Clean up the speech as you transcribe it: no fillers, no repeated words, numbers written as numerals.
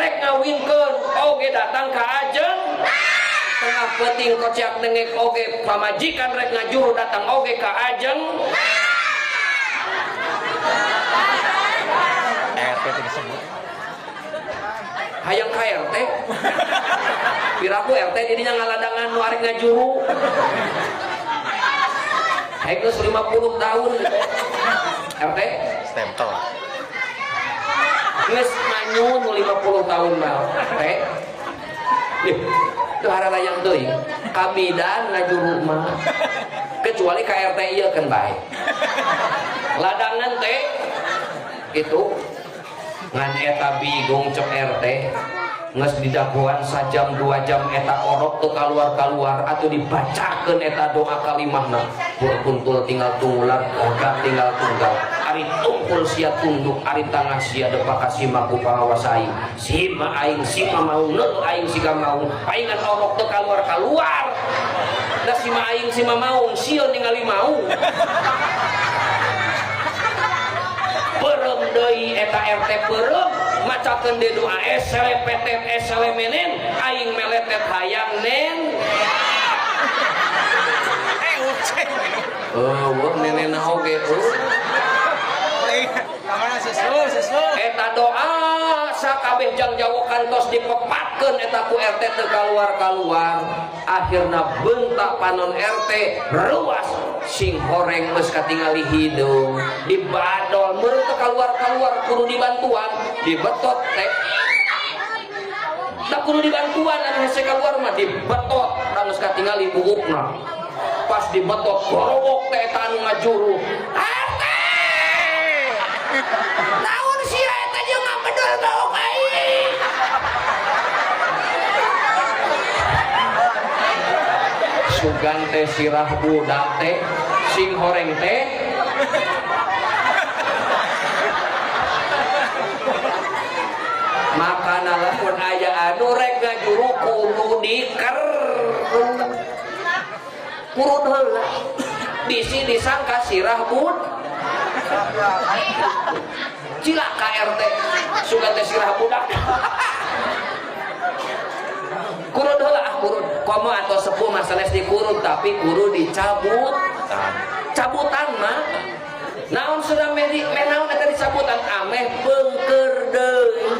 Rek ngawinkeun oge datang ka Ajeng. Tengah peuting kocak dengek oge pamajikan rek ngajuru datang oge ka Ajeng. RT disebut. Hayang ka RT. Piraku RT didinya ngaladangan nu arek ngajuru. Hayang geus 50 tahun. RT Stempel. Geus manyun nu 50 tahun mah. RT. Ih, teu hararayang deui. Kabidan ngajuru mah. Kecuali ka RT ieu kan bae. Ladangan teh itu ngan eta bingung cek RT geus didagoan sajam 2 jam eta orok teu kaluar-kaluar atuh dibacakeun eta doa kalimahna pur kuntul tinggal tungular gagak tinggal tunggal ari tungkul sia tunduk ari tangah sia depa ka sima ku pangawas aing sima aing sima maung neul aing siga maung paingan orok teu kaluar-kaluar da sima aing sima maung sieun ningali maung peureum deui eta RT peureum macakeun deui doa eselepetet eselemenen aing meletet hayang nen uceng. Eueuh nenena oge eueuh. Kamana susu susu. Eta doa sakabeh jang jawokan tos dipepatkeun eta ku RT teu kaluar-kaluar akhirna bentak panon RT ruas sing horeng geus katingali hidung dibadol meureun teu kaluar-kaluar kudu dibantuan dibetot teh da kudu dibantuan anu hese kaluar mah dibetot da geus katingali buukna pas dibetot gorowok teh eta anu ngajuru RT naon sia eta jeung ngabedol bauk aing sugan teh sirah budak teh sing horeng teh makana lamun aya anu rek ngajuru kudu dikeruk kurun heula bisi disangka sirah bud cilaka RT sugan teh sirah budak kurun heula ah kurun komo atau sepuh mah sanes dikurun tapi kudu dicabut cabutan mah naon sudah meh naon eta dicabutan ameh peungkeur deui